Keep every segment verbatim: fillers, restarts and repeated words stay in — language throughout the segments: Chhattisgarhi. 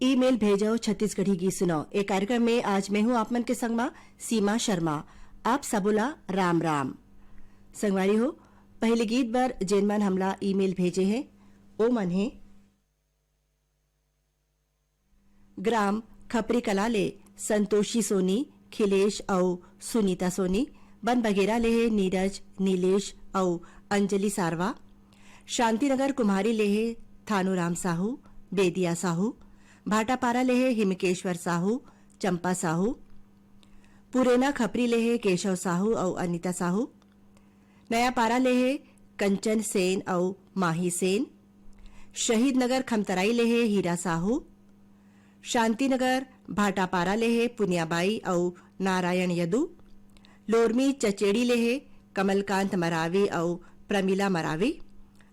ईमेल भेजव, छत्तीसगढ़ी गीत सुनव। ए कार्यक्रम में आज मैं हूं आप मन के संग मा सीमा शर्मा। आप सबो ला राम राम। संगवारी हो, पहले गीत बर जेन मन हमला ईमेल भेजे हे, ओ मन हे ग्राम खपरी कला ले संतोषी सोनी, खिलेश अउ सुनीता सोनी, बन बगेरा ले हे नीरज, नीलेश अउ अंजलि सारवा, शांतिनगर कुम्हारी ले हे थानूराम साहू, बेदिया साहू, भाटापारा ले हे हिमकेश्वर साहू, चंपा साहू, पुरेना खपरी ले हे केशव साहू अउ अनिता साहू, नयापारा ले हे कंचन सेन अउ माही सेन, शहीद नगर खमतराई ले हे हीरा साहू, शांतिनगर भाटापारा ले हे पुनियाबाई अउ नारायण यदु, लोरमी चचेड़ी ले हे कमलकांत मरावी अउ प्रमिला मरावी,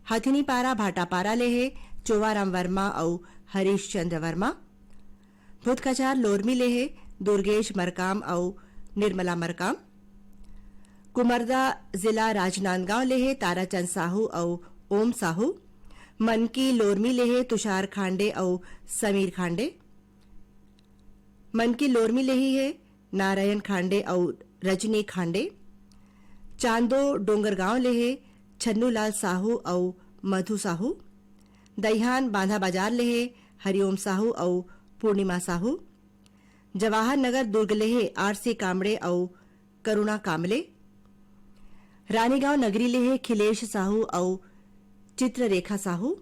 हथिनीपारा भाटापारा ले हे चोवाराम वर्मा अउ हरीश चंद्र वर्मा, भूतकचार लोरमी ले हे दुर्गेश मरकाम अउ निर्मला मरकाम, कुमरदा जिला राजनांदगांव ले हे ताराचंद साहू अउ ओम साहू, मनकी लोरमी ले हे तुषार खांडे अउ समीर खांडे, मनकी लोरमी ले ही हे नारायण खांडे अउ रजनी खांडे, चांदो डोंगरगांव ले हे छन्नूलाल साहू अउ मधु साहू, दईहान बांधा बाजार ले हे हरिओम साहू अउ पूर्णिमा साहू, जवाहर नगर दुर्ग ले हे आरसी कामड़े अउ करुणा कामले, रानीगांव नगरी ले हे खिलेश साहू अउ चित्ररेखा साहू,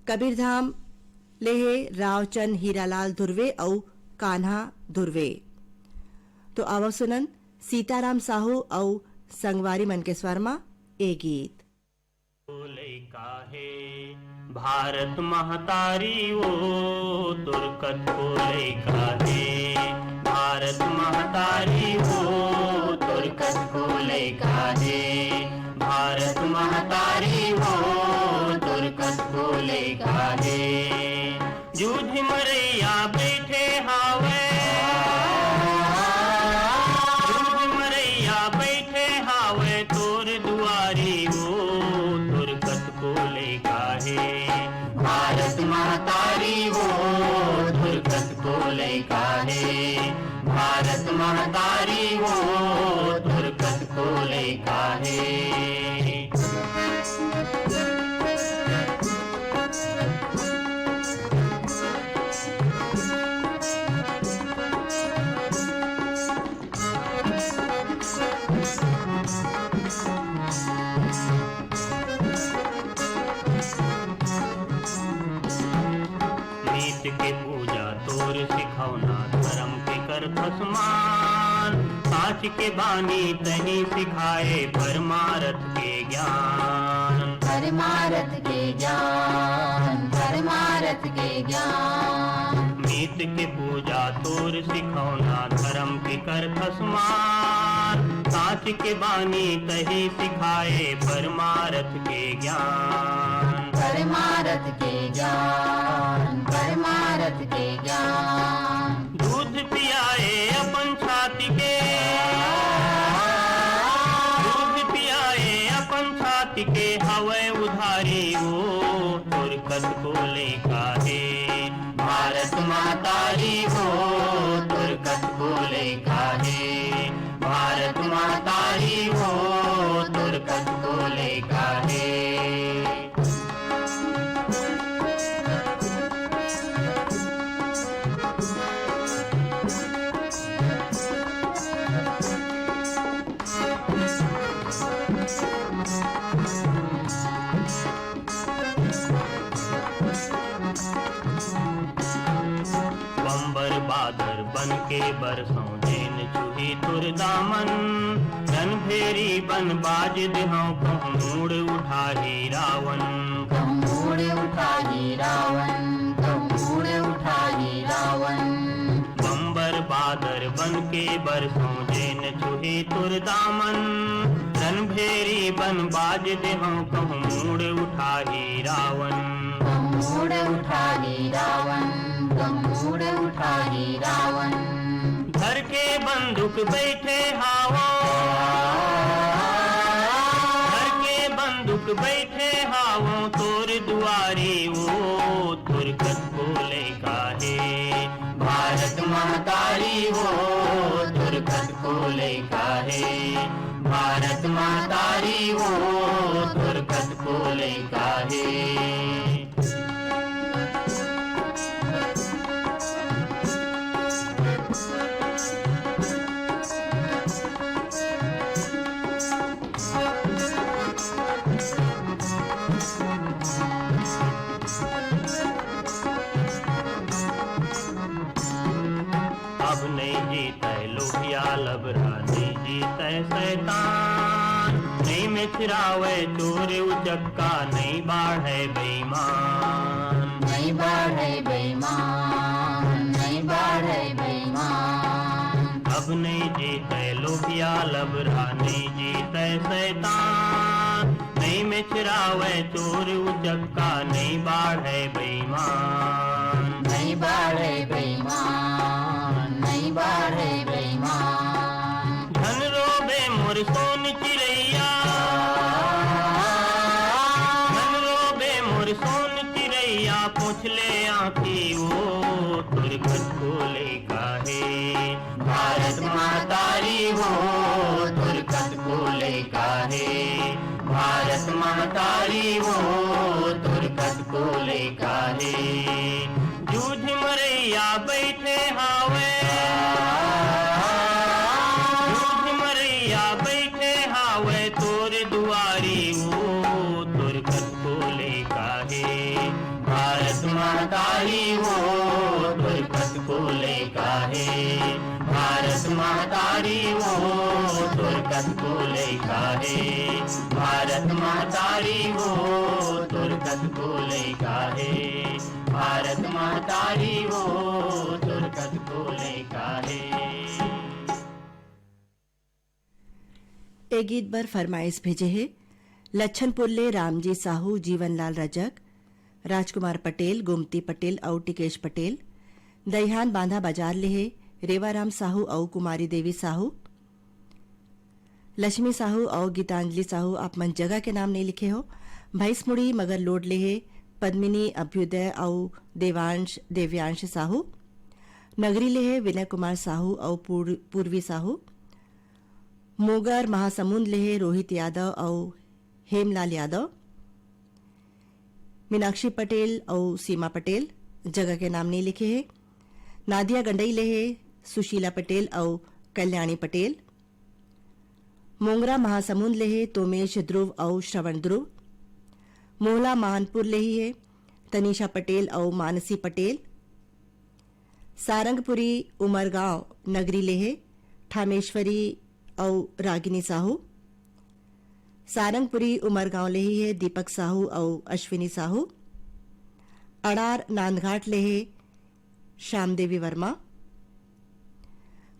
कबीरधाम ले हे रावचंद हीरालाल धुर्वे अउ कान्हा धुर्वे। तो आवा सुनन सीताराम साहू अउ संगवारी मन के स्वर म ए गीत। लइका हे भारत महतारी वो, तोर कतको लइका हे भारत महतारी वो, तोर कतको लइका हे भारत महतारी वो, तोर कतको लइका हे। जूझ मरैया बैठे हावय, जूझ मरैया बैठे हावय तोर दुआरी वो, तोर कतको लइका हे भारत महतारी वो, तोर कतको लइका हे भारत महतारी वो, तोर कतको लइका हे। मीत के पूजा तोर सिखौना, धर्म के करथस मान। साच के बानी तही सिखाए, परमारथ के ज्ञान। परमारथ के ज्ञान, परमारथ के ज्ञान। मीत के पूजा तोर सिखौना, धर्म के करथस मान। साच के बानी तही सिखाए, परमारथ के ज्ञान। परमारथ के ज्ञान, परमारथ के ज्ञान। दूध पियाए अपन छाती के, दूध पियाए अपन छाती के, हवय उधारी वो तोर कतको लइका हे भारत महतारी वो, तोर कतको लइका हे भारत महतारी वो, तोर कतको लइका हे। आदर बन के बरसों जेन छुही तोर दामन, रणभेरी बन बाज देहौं कहूँ मूड़ उठाही रावण। कहूँ मूड़ उठाही रावण, कहूँ मूड़ उठाही रावण। बम्बर बादर बन के बरसों जेन छुही तोर दामन, रणभेरी बन बाज देहौं कहूँ मूड़ उठाही रावण। कहूँ मूड़ उठाही रावण, कहूँ मूड़ उठाही रावण। धर के बंदूक बैठे हावों, धर के बंदूक बैठे हावों तोर दुआरी वो, तोर कतको लइका हे भारत महतारी वो, तोर कतको लइका हे भारत महतारी वो, तोर कतको लइका हे। अब नइ जीतय लोभिया लबरा, नइ जीतय सैतान, नइ मेछरावय चोर उचक्का, नइ बाढ़य बेईमान। नइ बाढ़य बेईमान, नइ बाढ़य बेईमान। अब नइ जीतय लोभिया लबरा, नइ जीतय सैतान, नइ मेछरावय चोर उचक्का, नइ बाढ़य बेईमान। नइ बाढ़य बेईमान, नइ बाढ़य बेईमान। झन रोबे मोर सोन चिरैया, झन रोबे मोर सोन चिरैया, पोंछ ले आँखी वो, तोर कतको लइका हे भारत महतारी वो, तोर कतको लइका हे भारत महतारी वो, तोर कतको लइका हे। जूझ मरैया बैठे हावय, जूझ मरैया बैठे हावय तोर दुआरी वो, तोर कतको लइका हे भारत महतारी वो, तोर कतको लइका हे भारत महतारी वो, तोर कतको लइका हे भारत महतारी वो, तोर कतको लइका हे भारत महतारी वो, तोर कतको लइका हे। ए गीत बर फरमाइश भेजे हे लच्छनपुर ले रामजी साहू, जीवनलाल रजक, राजकुमार पटेल, गोमती पटेल अउ टिकेश पटेल। दईहान बांधा बाजार ले हे रेवाराम साहू अउ कुमारी देवी साहू। लक्ष्मी साहू अउ गीतांजलि साहू, आप मन जगह के नाम नइ लिखे हो। भैंसमुड़ी मगर लोड ले हे पद्मिनी अभ्युदय अउ देवांश, देव्यांश साहू। नगरी ले हे विनय कुमार साहू अउ पूर-, पूर्वी साहू। मोगर महासमुंद ले हे रोहित यादव अउ हेमलाल यादव। मीनाक्षी पटेल अउ सीमा पटेल, जगह के नाम नइ लिखे हे। नादिया गंडई ले हे सुशीला पटेल अउ कल्याणी पटेल। मोंगरा महासमुंद ले हे तोमेश ध्रुव अउ श्रवण ध्रुव। मोहला मानपुर ले ही हे तनीषा पटेल अउ मानसी पटेल। सारंगपुरी उमरगांव नगरी ले हे ठामेश्वरी अउ रागिनी साहू। सारंगपुरी उमरगांव ले ही हे दीपक साहू अउ अश्विनी साहू। अड़ार नांदघाट ले हे श्याम देवी वर्मा।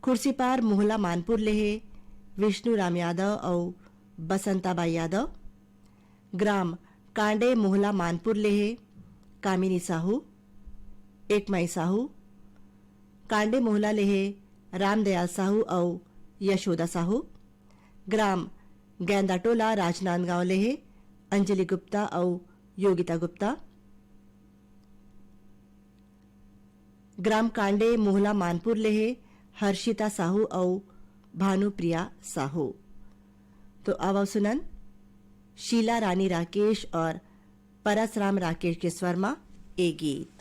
खुर्सीपार मोहला मानपुर ले हे विष्णु राम यादव अउ बसंताबाई यादव। ग्राम कांडे मोहला मानपुर ले हे कामिनी साहू, एकमाई साहू। कांडे मोहला ले हे रामदयाल साहू अउ यशोदा साहू। ग्राम गैंदाटोला राजनांदगांव ले हे अंजलि गुप्ता अउ योगिता गुप्ता। ग्राम कांडे मोहला मानपुर ले हे हर्षिता साहू अउ भानुप्रिया साहू। तो आवव सुनन शीला रानी राकेश और परसराम राकेश के स्वर म ए गीत।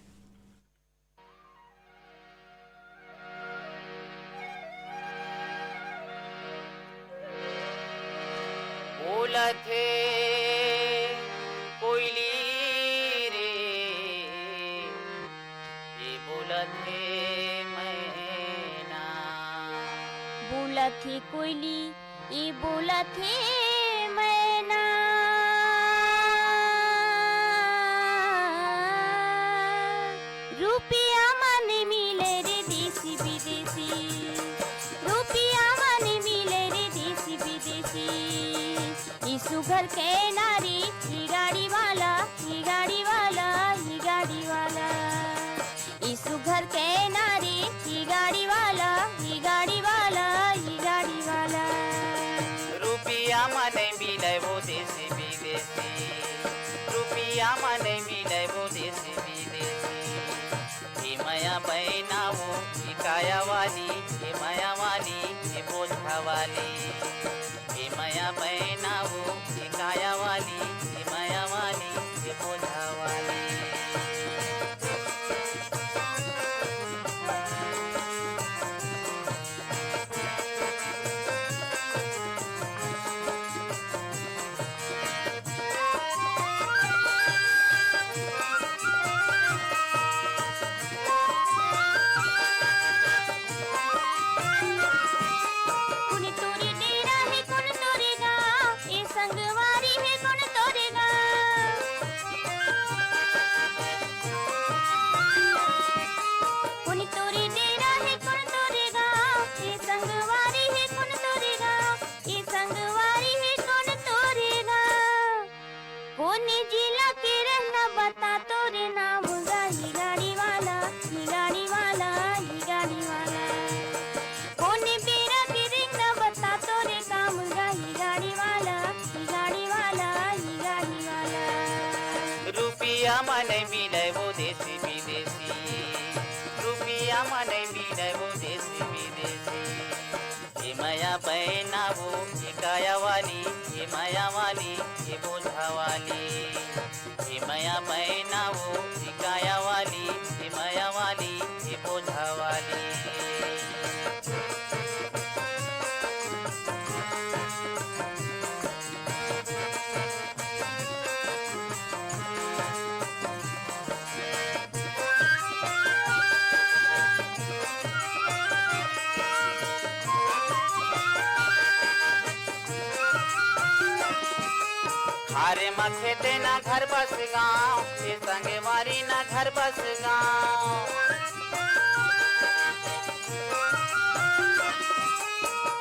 बोलत हे कोयली रे, ये बोलत हे मैं बोलत हे कोयली, ए बोलत हे मैना। रुपया मन मिले रे देसी विदेशी, रुपया मन मिले रे देसी विदेशी। ई सुघर के नारी, ई गाड़ी वाला, ई गाड़ी वाला, ई गाड़ी वाला। ई सुघर के नारी, ई गाड़ी वाला, ई गाड़ी वाला, ई गाड़ी वाला। रुपया म नइ मिलय वो देसी विदेशी, रुपया म नइ मिलय वो देसी विदेशी। हे मया बहिना वो, हे काया वाली, हे मया वाली, हे बोझा वाली। हे मया बहिना वो, हे काया वाली, हे मया वाली, हे बोझा वाली। कोन तोरे डेरा हे, कोन तोरे गाँव, ए संगवारी हे, कोन तोरे गाँव। कोन तोरे डेरा हे, कोन तोरे गाँव, ए संगवारी हे, कोन तोरे गाँव, ए संगवारी हे, कोन तोरे गाँव। कोने जिला के रहना बता तोरे नाम गा, ही गाड़ी वाला, ही गाड़ी वाला, ही गाड़ी वाला। कोने बेरा के रहना बता तोरे काम गा, ही गाड़ी वाला, ही गाड़ी वाला, ही गाड़ी वाला। रुपया म नइ मिलय वो देसी विदेशी, रुपया म नइ मिलय वो देसी विदेशी। हे मया बहिना वो, हे काया वाली, हे मया वाली, हे बोझा वाली। हे मया बहिना वो, हे काया वाली, हे मया वाली, हे बोझा वाली। खारे म खेते ना घर बस गाँव, ए संगवारी ना घर बस गाँव।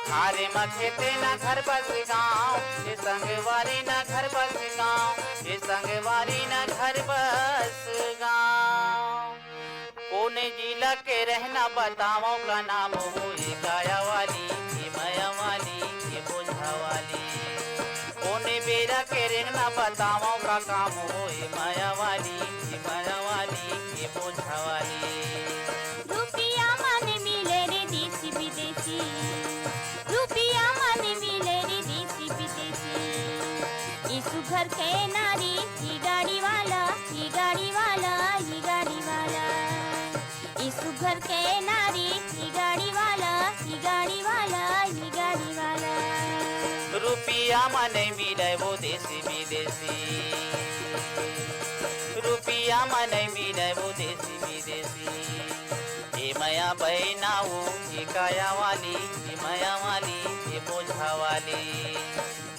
खारे म खेते ना घर बस गाँव, ए संगवारी ना घर बस गाँव, ए संगवारी ना घर बस गाँव। कोने जिला के रहना बतावव का नाम हो, ए काया वाली, ए मया वाली, ए बोझा वाली। कोने बेरा के रहना बतावव का काम हो, ए मया वाली, ए मया वाली, ए बोझा वाली। रुपया मन मिले रे देसी विदेशी, रुपया मन मिले रे देसी विदेशी। ई सुघर के नारी, ई गाड़ी वाला, ई गाड़ी वाला, ई गाड़ी वाला। ई सुघर के नारी, ई गाड़ी वाला, ई गाड़ी वाला, ई गाड़ी वाला। रुपया म नइ मिलय वो देसी विदेशी, रुपया म नइ मिलय वो देसी विदेशी। ए मया बहिना वो, ए काया वाली, ए मया वाली, ए बोझा वाली।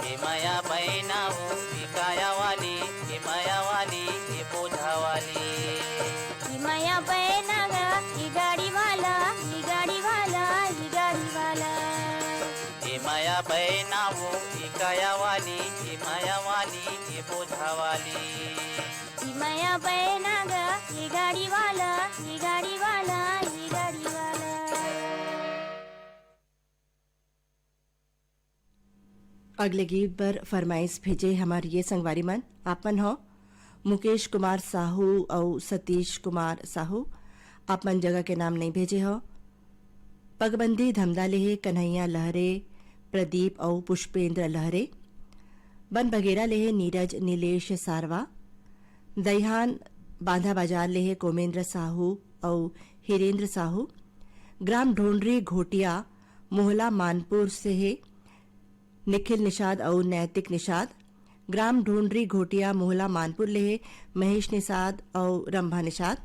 ए मया बहिना वो, ए काया वाली, ए मया वाली, ए बोझा वाली। ई मया बहिना गा, ई गाड़ी वाला, ई गाड़ी वाला, ई गाड़ी वाला। ए मया बहिना वो, ए काया वाली, ए मया वाली, ए बोझा वाली। ई मया बहिना गा, ई गाड़ी वाला, ई गाड़ी वाला, ई गाड़ी वाला। अगले गीत बर फरमाइश भेजे हमर ये संगवारी मन, आप मन हो मुकेश कुमार साहू अउ सतीश कुमार साहू, आप मन जगह के नाम नहीं भेजे हो। पगबंदी धमदा ले हे कन्हैया लहरे, प्रदीप अउ पुष्पेंद्र लहरे। बन बगेरा ले हे नीरज नीलेश सारवा। दईहान बांधा बाजार ले हे कोमेंद्र साहू अउ हिरेंद्र साहू। ग्राम ढोंडरी घोटिया मोहला मानपुर से हे निखिल निषाद अउ नैतिक निषाद। ग्राम ढोंडरी घोटिया मोहला मानपुर ले हे महेश निषाद अउ रंभा निषाद।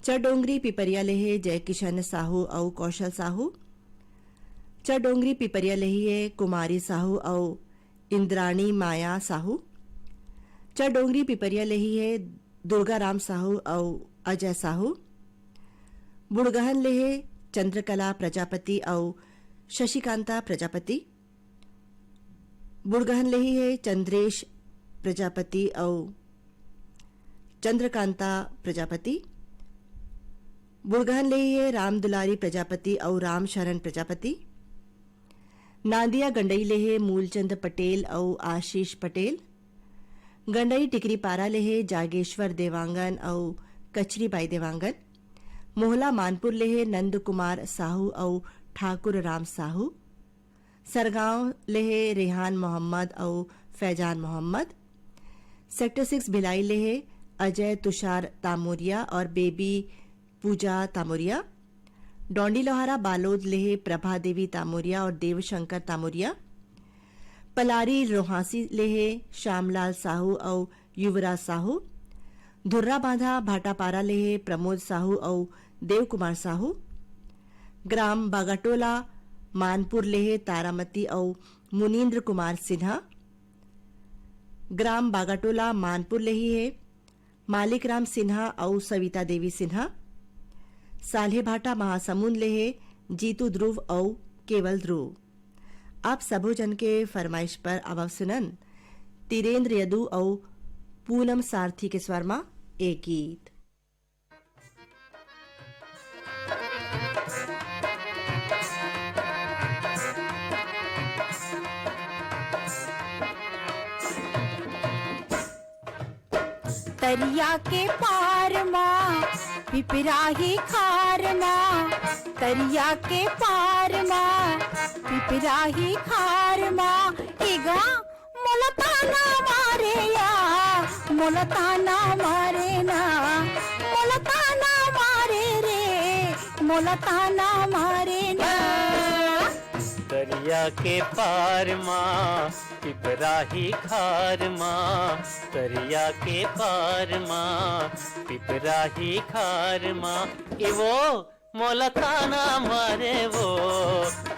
चरडोंगरी पिपरिया ले हे जयकिशन साहू अउ कौशल साहू। चरडोंगरी पिपरिया ले ही हे कुमारी साहू अउ इंद्राणी माया साहू। चरडोंगरी पिपरिया ले ही हे दुर्गा राम साहू अउ अजय साहू। बुड़गहन ले हे चंद्रकला प्रजापति अउ शशिकांता प्रजापति। बुड़गहन ले ही हे चंद्रेश प्रजापति अउ चंद्रकांता प्रजापति। बुड़गहन ले ही हे रामदुलारी प्रजापति अउ रामशरण प्रजापति। नांदिया गंडई ले हे मूलचंद पटेल अउ आशीष पटेल। गंडई टिकरीपारा ले हे जागेश्वर देवांगन अउ कचरीबाई देवांगन। मोहला मानपुर ले हे नंद कुमार साहू अउ ठाकुर राम साहू। सरगांव ले हे रेहान मोहम्मद अउ फैजान मोहम्मद। सेक्टर सिक्स भिलाई ले हे अजय तुषार तामोरिया और बेबी पूजा तामोरिया। डोंडी लोहारा बालोद ले हे प्रभा देवी तामोरिया और देवशंकर तामोरिया। पलारी रोहासी ले हे श्यामलाल साहू अउ युवराज साहू। धुर्रा बांधा भाटापारा ले हे प्रमोद साहू अउ देव कुमार साहू। ग्राम बागाटोला मानपुर ले हे तारामती अउ मुनीन्द्र कुमार सिन्हा। ग्राम बागाटोला मानपुर ले ही हे मालिक राम सिन्हा अउ सविता देवी सिन्हा। साल्हेभाटा महासमुंद ले हे जीतू ध्रुव अउ केवल ध्रुव। आप सबो जन के फरमाइश पर अब सुनन तीरेंद्र यदु अउ पूनम सारथी के स्वर म ए गीत। तरिया के पार मा पिपराही खार मा, तरिया के पार मा पिपराही खार मा, एगा मोला ताना मारे या, मोला ताना मारे ना, मोला ताना मारे रे, मोला ताना मारे ना। दरिया के पार मा पिपराही खार मा, दरिया के पार मा पिपराही खार मा, ए वो मोला ताना मारे वो,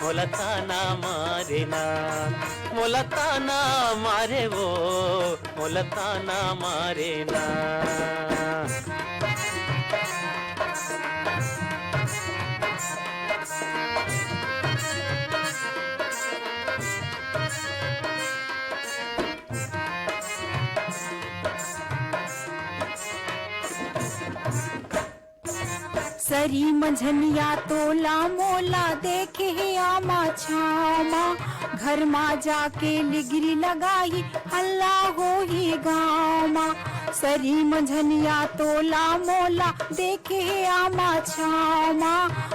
मोला ताना मारे ना, मोला ताना मारे वो, मोला ताना मारे ना। सरी मंझनिया तोला मोला देखे हे आमा छामा, घर मा जाके लिगरी लगाही, हल्ला होही गाँव मा। सरी मंझनिया तोला मोला देखे हे आमा छामा,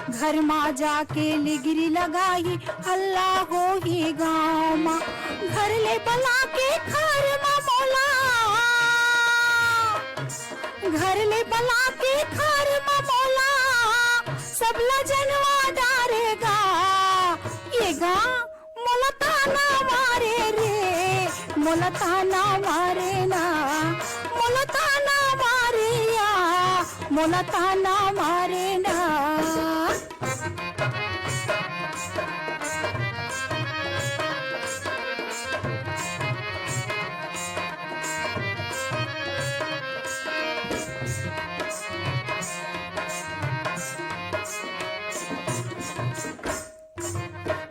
घर मा जाके लिगरी लगाही, हल्ला होही गाँव मा। घर ले बला के खार मा मोला, घर ले बला के खार म मोला, सबला जनवा डारेगा। ये गा मोला ताना मारे रे, मोला ताना मारे ना, मोला ताना मारे या, मोला ताना मारे ना।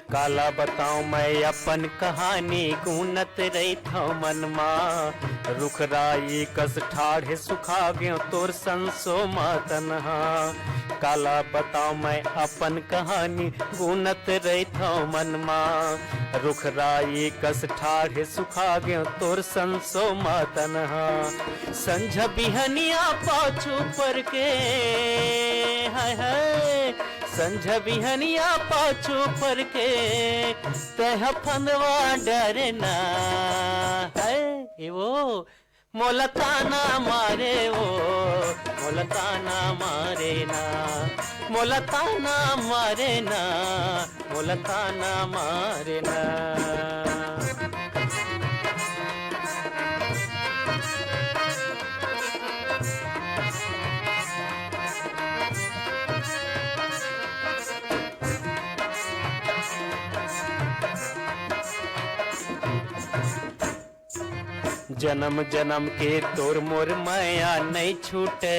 काला बताओं मैं अपन कहानी, गुनत रहिथव मन मा। रुख राई कस ठाढ़े सुखा गेव तोर संसो मा तनहा। काला बताओं मैं अपन कहानी, गुनत रहिथव मन मा। रुख राई कस ठाढ़े सुखा गेव तोर संसो मा तनहा। संझा बिहनिया पाछू पर के, हाय हाय, संझा बिहनिया पाछू पर के, तैं ह फंदवा डरे ना। हाय, ए वो, मोला ताना मारे वो, मोला ताना मारे ना, मोला ताना मारे ना, मोला ताना मारे ना। जन्म जन्म के तोर मोर मया नइ छूटे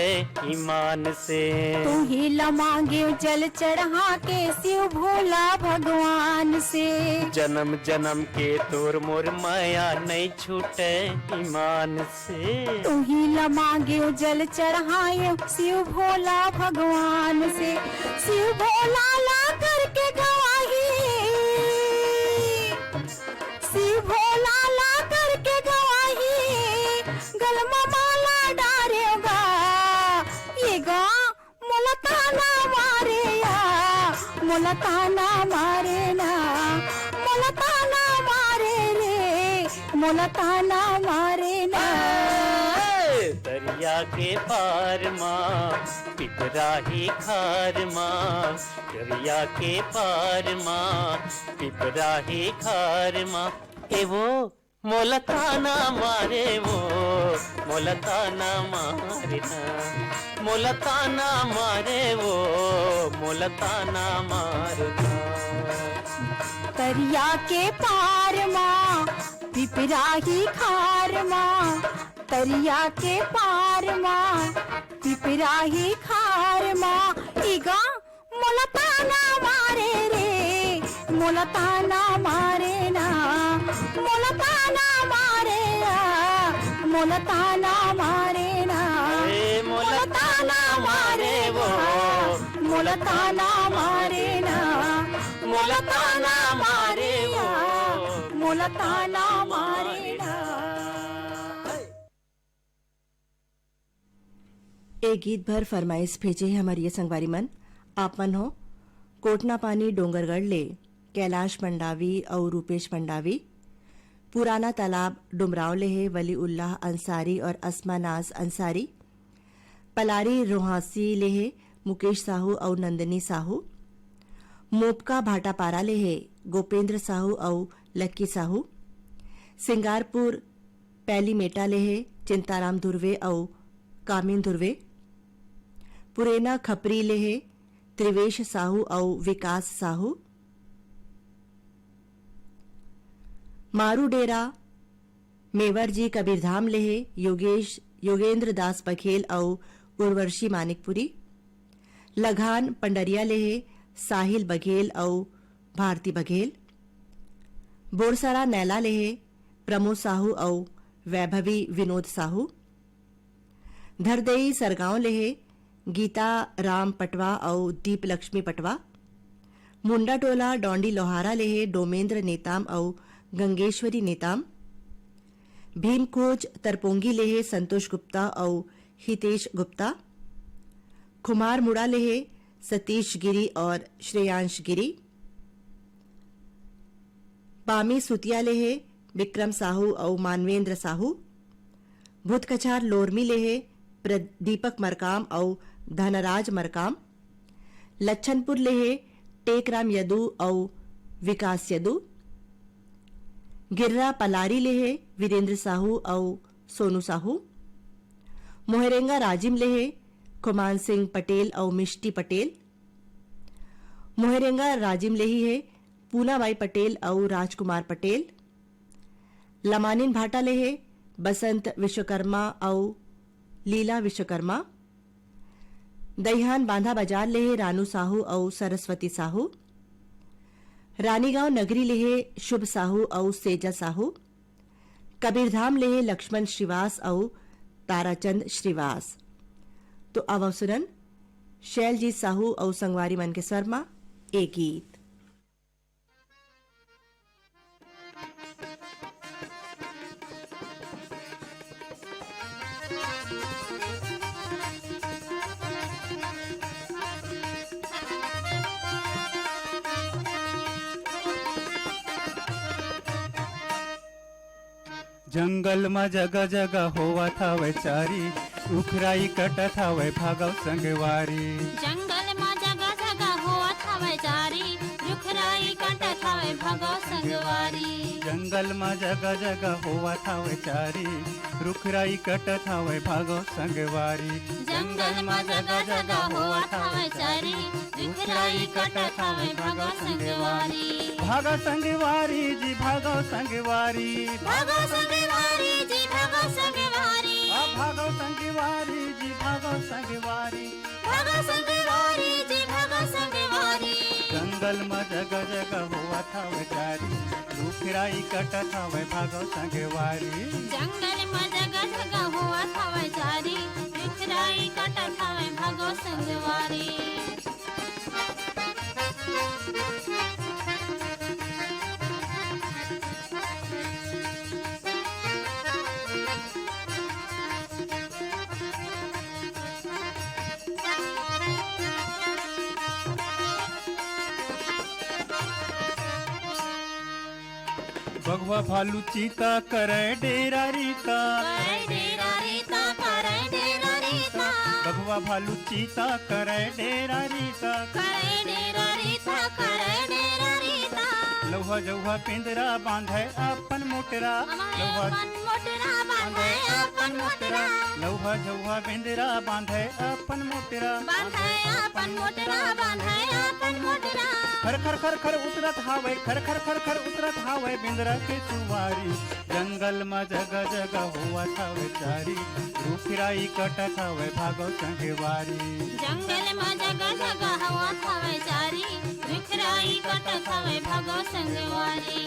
ईमान से। तू ही ला मांगेव जल चढ़ा के शिव भोला भगवान से। जन्म जन्म के तोर मोर मया नइ छूटे ईमान से। तू ही ला मांगेव जल चढ़ाएव शिव भोला भगवान से। शिव भोला ला करके गवाही, शिव भोला ला करके गवाही, गल मा माला डारेव गा, ये गा मोला ताना मारे या, मोला ताना मारे ना, मोला ताना मारे रे, मोला ताना मारे ना। ए, दरिया के पार मा पिपरा ही खार मा, दरिया के पार मा पिपरा ही खार मा। ए वो मोला ताना मारे वो, मोला ताना मारे ना, मोला ताना मारे वो, मोला ताना मारे ना। तरिया के पार मा, पिपरा ही खार मा, तरिया के पार मा, पिपरा ही खार मा, इगा मोला ताना मारे रे, मोला ताना मारे ना, मोला ताना मारे आ, मोला ताना मारे ना। ए, मोला ताना मारे वो, मोला ताना मारे ना, मोला ताना मारे वो, मोला ताना मारे ना। ए गीत भर फरमाइश भेजे हे हमर ये संगवारी मन। आप मन हो कोटना पानी डोंगरगढ़ ले कैलाश मंडावी अउ रूपेश मंडावी, पुराना तालाब डुमराव ले हे वली उल्लाह अंसारी और असमा नाज अंसारी, पलारी रोहासी ले हे मुकेश साहू अउ नंदिनी साहू, मोपका भाटापारा ले हे गोपेंद्र साहू अउ लक्की साहू, सिंगारपुर पैलीमेटा ले हे चिंताराम धुर्वे अउ कामिन धुर्वे, पुरेना खपरी ले हे त्रिवेश साहू अउ विकास साहू, मारू डेरा मेवर जी कबीरधाम ले हे योगेश, योगेंद्र दास बघेल अउ उर्वशी मानिकपुरी, लघान पंडरिया ले हे साहिल बघेल अउ भारती बघेल, बोरसरा नैला ले हे प्रमोद साहू अउ वैभवी विनोद साहू, धरदेई सरगांव ले हे गीता राम पटवा अउ दीप लक्ष्मी पटवा, मुंडा टोला डोंडी लोहारा ले हे डोमेंद्र नेताम अउ गंगेश्वरी नेताम, भीमखोज तरपोंगी ले हे संतोष गुप्ता अउ हितेश गुप्ता, खुमार मुड़ा ले हे सतीश गिरी और श्रेयांश गिरी, पामी सुतिया ले हे विक्रम साहू अउ मानवेंद्र साहू, भूतकछार लोरमी ले हे प्र-, दीपक मरकाम अउ धनराज मरकाम, लच्छनपुर ले हे टेकराम यदु अउ विकास यदु, गिर्रा पलारी ले हे वीरेंद्र साहू अउ सोनू साहू, मोहरेंगा राजिम ले हे खुमान सिंह पटेल अउ मिष्टी पटेल, मोहरेंगा राजिम ले ही हे पूनाबाई पटेल अउ राजकुमार पटेल, लमानिन भाटा ले हे बसंत विश्वकर्मा अउ लीला विश्वकर्मा, दईहान बांधा बाजार ले हे रानू साहू अउ सरस्वती साहू, रानीगांव नगरी ले हे शुभ साहू अउ सेजा साहू, कबीरधाम ले हे लक्ष्मण श्रीवास अउ ताराचंद श्रीवास। तो आवव सुनन शैलजीत साहू अउ संगवारी मन के स्वर म ए गीत। जंगल म जगह जगह होवत हवय चारी, रुखराई कटत हवय, भागव संगवारी। जंगल म जगह जगह होवत हवय चारी, रुखराई कटत हवय भागो संगवारी। जंगल म जगह जगह होवत हवय चारी, रुख राई कटत हवय भागो संगवारी। जंगल म जगह जगह होवत हवय चारी, रुख राई कटत हवय भागो संगवारी। भागो संगवारी जी भागो संगवारी। भागो संगवारी जी भागो संगवारी। आ भागो संगवारी जी भागो संगवारी। भागो संगवारी जी भागो संगवारी। जंगल म जगह जगह होवत हवय चारी, रुख राई कटत हवय भागो संगवारी। जंगल म जगह जगह होवत हवय चारी, रुख राई कटत हवय भागो संगवारी। बघवा भालू चीता करय डेरा रीता। करय डेरा रीता, करय डेरा रीता। बघवा भालू चीता करय डेरा रीता। करय डेरा रीता, करय डेरा रीता। लउहा जउहा पिंजरा बांधय अपन मोटरा। हमारे लउहा अपन मोटरा बांधय, अपन मोटरा। लउहा जउहा पिंजरा बांधय अपन मोटरा। बांधय अपन मोटरा, बांधय अपन मोटरा। खर खर खर खर उतरत हावय, खर खर खर खर उतरत हावय बिंदरा के सुवारी। जंगल म जगह जगह होवत हावय चारी, रुख राई कटत हावय भागो संगवारी। जंगल म जगह जगह होवत हावय चारी, रुख राई कटत हावय भागो संगवारी।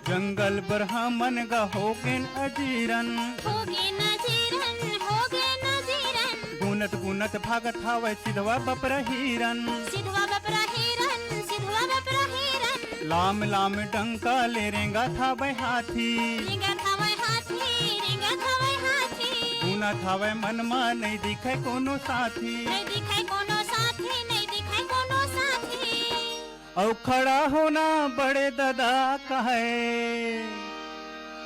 जंगल बरहा मन गा होगेन अजीरन। होगेन अजीरन, होगेन अजीरन। गुनत गुनत भागत हावय सिधवा बपरा हिरन। सिधवा बपरा हिरन, सिधवा बपरा हिरन। लाम लाम डंका ले रेंगत हावय हाथी। रेंगत हावय हाथी, रेंगत हावय हाथी। गुनत हावय मन मा नइ दिखय कोनो साथी। नइ दिखय कोनो साथी, नइ दिखय कोनो साथी। अउ खड़ा होना बड़े ददा कहय,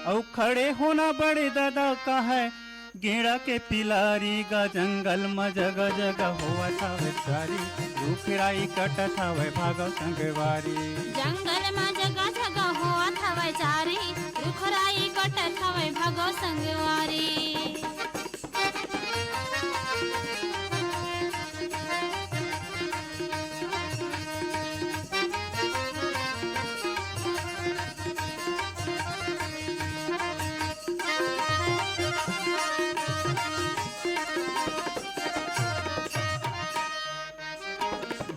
अउ खड़े होना बड़े ददा कहय, गेंड़ा के पिलारी गा। जंगल म जगह जगह होवत हावय चारी, रुख राई कटत हावय भागव संगवारी। जंगल म जगह जगह होवत हावय चारी, रुख राई कटत हावय भागव संगवारी।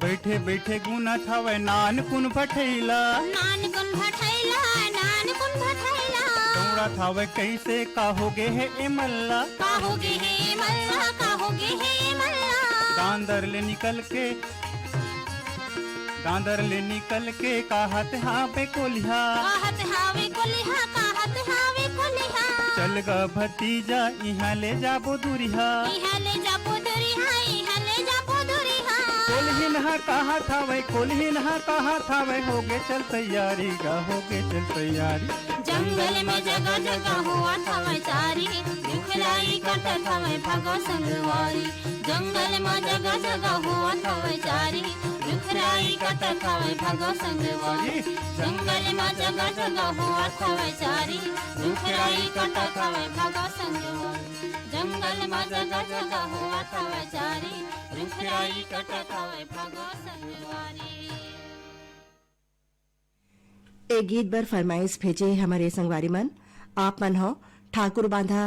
बइठे बइठे गुनत हवय नान कुन भठैला। नान कुन भठैला, नान कुन भठैला। दौड़त हवय कइसे, का होगे हे ए मल्ला? का होगे हे ए मल्ला, का होगे हे ए मल्ला? दांदर ले निकल के, दांदर ले निकल के काहत हावे कोलिहा। काहत हावे कोलिहा, काहत हावे कोलिहा। चल गा भतीजा, इहाँ ले जाबो दुरिहा। इहाँ ले जाबो दुरिहा, इहाँ ले जाबो दुरिहा। कोलहिन हा काहत हावय, कोलहिन हा काहत हावय, होगे चल तैयारी गा, होगे चल तैयारी। जंगल म जगह जगह होवत हवय चारी, रुख राई कटत हवय भागव संगवारी। जंगल म जगह जगह होवत हवय चारी, रुख राई कटत हवय भागव संगवारी। जंगल म जगह जगह होवत हवय चारी, रुख राई कटत हवय भागव संगवारी। जंगल म जगह जगह होवत हवय चारी, रुख राई कटत हवय भागव संगवारी। ए गीत बर फरमाइश भेजे हमर ए संगवारी मन, आप मन हो ठाकुर बांधा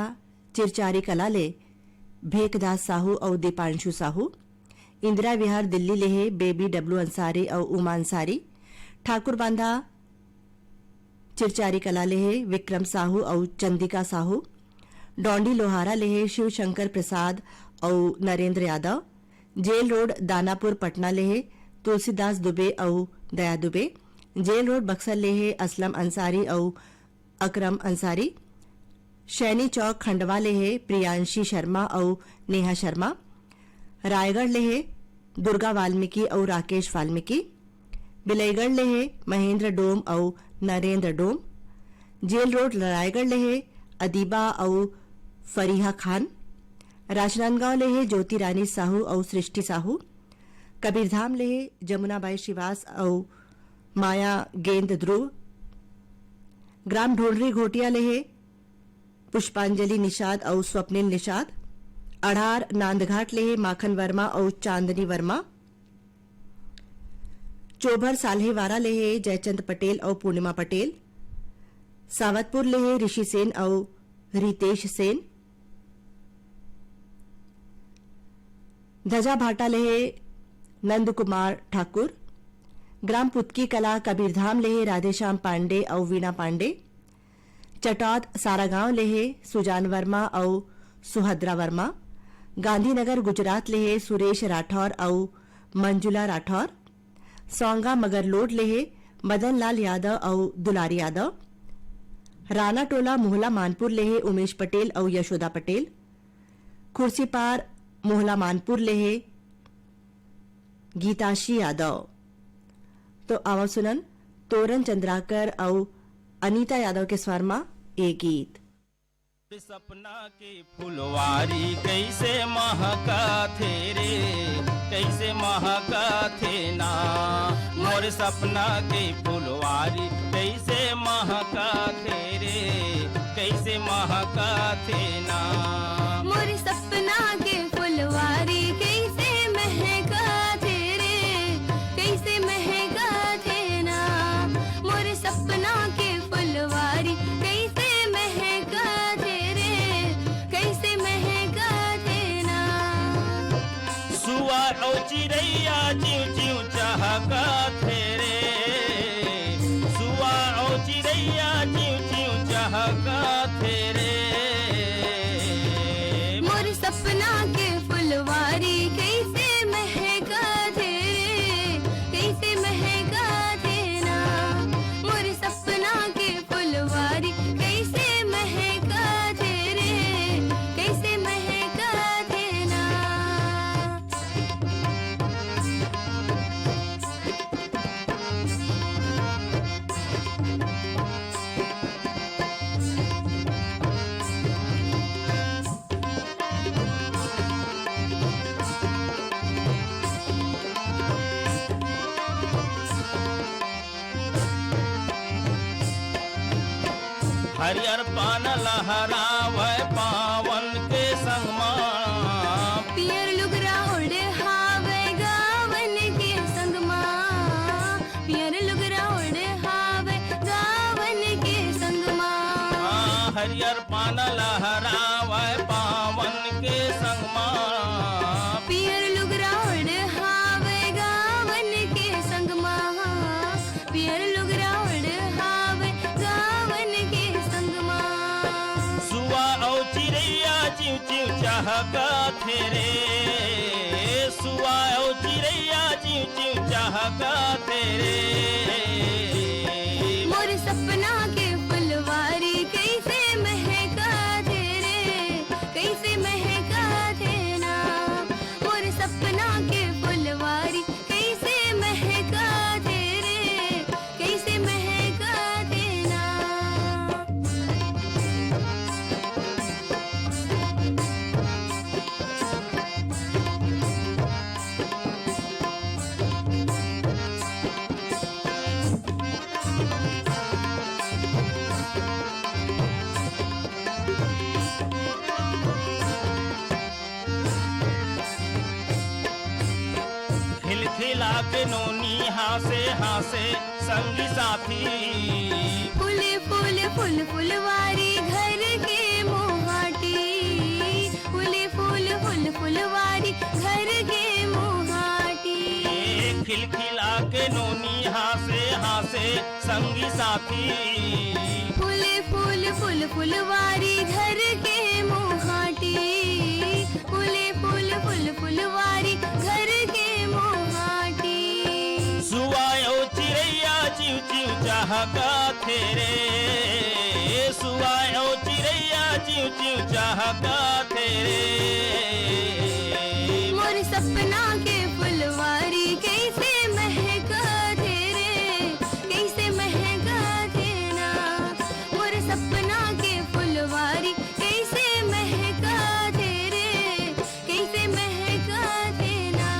चिरचारी कला ले भेकदास साहू अउ दीपांशु साहू। इंदिरा विहार दिल्ली ले हे बेबी डब्ल्यू अंसारी अउ उमा अंसारी। ठाकुर बांधा चिरचारी कला ले हे विक्रम साहू अउ चंदिका साहू। डौंडी लोहारा ले हे शिव शंकर प्रसाद अउ नरेंद्र यादव। जेल रोड दानापुर पटना ले हे तुलसीदास दुबे अउ दया दुबे। जेल रोड बक्सर ले हे असलम अंसारी अउ अकरम अंसारी। शैनी चौक खंडवा ले हे प्रियांशी शर्मा अउ नेहा शर्मा। रायगढ़ ले हे दुर्गा वाल्मीकि अउ राकेश वाल्मीकि। बिलईगढ़ ले हे महेंद्र डोम अउ नरेंद्र डोम। जेल रोड रायगढ़ ले हे अदीबा अउ फरीहा खान। राजनांदगांव ले हे ज्योति रानी साहू अउ सृष्टि साहू। कबीरधाम ले हे जमुनाबाई श्रीवास अउ माया गेंद ध्रुव। ग्राम ढोलरी घोटिया ले हे पुष्पांजलि निषाद अउ स्वप्निल निषाद। अड़ार नांदघाट ले हे माखन वर्मा अउ चांदनी वर्मा। चोभर साल्हेवारा ले हे जयचंद पटेल अउ पूर्णिमा पटेल। सावतपुर ले हे ऋषि सेन अउ रितेश सेन। धजा भाटा ले हे नंद कुमार ठाकुर। ग्राम पुतकी कला कबीरधाम ले हे राधेश्याम पांडे अउ वीणा पांडे। चटौद सारागांव ले हे सुजान वर्मा अउ सुहद्रा वर्मा। गांधीनगर गुजरात ले हे सुरेश राठौर अउ मंजुला राठौर। सौंगा मगरलोड ले हे मदन लाल यादव अउ दुलारी यादव। रानाटोला मोहला मानपुर ले हे उमेश पटेल अउ यशोदा पटेल। खुर्सीपार मोहला मानपुर ले हे गीताशी यादव। तो आवा सुनन तोरन चंद्राकर अउ अनीता यादव के स्वर म ए गीत। सपना के फुलवारी कइसे महकथे रे, कइसे महकथे ना। मोर सपना के फुलवारी कइसे महकथे रे, कइसे महकथे ना। मोर सपना के फुलवारी कइसे महकथे रे, कइसे महकथे ना। मोर सपना के फुलवारी कइसे महकथे रे, कइसे महकथे ना। सुआ अउ चिरैया चिंव चिंव चहकथे रे, सुआ अउ चिरैया चिंव चिंव चहकथे रे। मोर सपना के फुलवारी कइसे महकथे रे, कइसे महकथे ना। मोर सपना के फुलवारी कइसे महकथे रे, कइसे महकथे ना। हरियर पान लहरावय पावन के संग मा। पियर लुगरा ओढ़े हावय गावन के संग मा। पियर लुगरा ओढ़े हावय गावन के संग मा। हाँ, हरियर पान लहरावय पावन के संग मा। पियर लुगरा ओढ़े हावय गावन के संग मा। पियर लुगरा ओढ़े हावय गावन के संग मा। सुआ अउ चिरैया चिंव चिंव चहकथे रे, सुआ अउ चिरैया चिंव चिंव चहकथे रे। मोर सपना के फुलवारी कइसे महकथे रे, कइसे महकथे ना। मोर सपना के फुलवारी कइसे महकथे रे, कइसे महकथे ना। खिलखिला के नोनी हाँसे हाँसे संगी साथी। फूले फूल फूल फुलवारी घर के मोहाटी। फूले फूल फूल फुलवारी घर के मोहाटी। ए खिलखिला के नोनी हाँसे हाँसे संगी साथी। फूले फूल फूल फुलवारी घर के मोहाटी। फूले फूल फूल फुलवारी घर के मोहाटी। सुआ अउ चिरैया चिंव चिंव चहकथे रे। सुआ अउ चिरैया चिंव चिंव चहकथे रे। मोर सपना के फुलवारी कइसे महकाथे रे, कइसे महकाथे ना। मोर सपना के फुलवारी कइसे महकाथे रे, कइसे महकाथे ना।